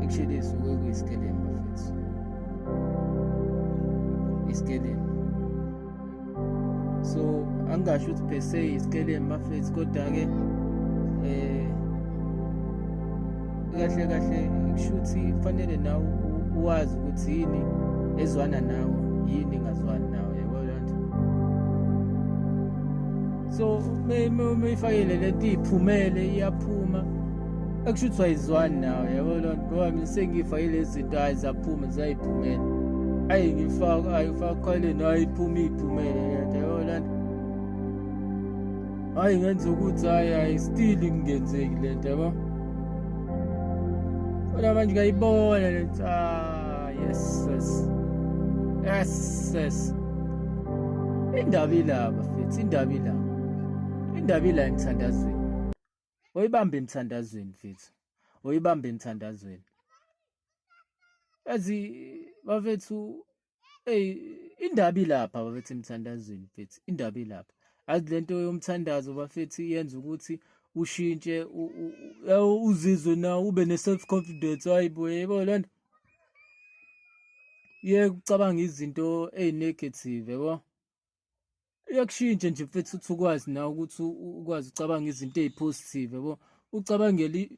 Actually suke kuyisikelemu bafethu, isikelemu. So angingasho ukuthi per se isikelemu bafethu, kodwa-ke kahle kahle kusho ukuthi kufanele nawe uwazi ukuthi yini ezwana nawe, yini engazwani nawe, yabo leyo nto. So meyifakile lento iphumele, iyaphuma, akusho ukuthi ayizwani nawe, yabo leyo nto. Ngoba mina sengiyifakile lezi zinto, hhayi zaphuma, zayiphumela, ayi ngifaka, ayi ufaka khwaleni, hayi iphuma, iyiphumele le nto, yabo le nto. Hayi ngenza ukuthi hayi hayi still kungenzeki le nto, yabo. Kodwa manje ngiyayibona le nto, ah yes yes yes yes, indaba ilaba mfethu, indaba ilaba, indaba ila emthandazweni. Oyibambe emthandazweni mfethu, oyibambe emthandazweni. Yazi bafethu, hey, indaba ilapha bafethu emthandazweni mfethu, indaba ilapha. Azi lento yomthandazo bafethu iyenza ukuthi ushintshe, uzizwe na ube ne self confidence. Hayibo, yebo lento yeke ucabanga izinto ezinegative, yabo, iyakushintsha nje mfethu, ukuthi ukwazi nawe ukuthi ukwazi ucabanga izinto ezipositive, yabo, ucabangela.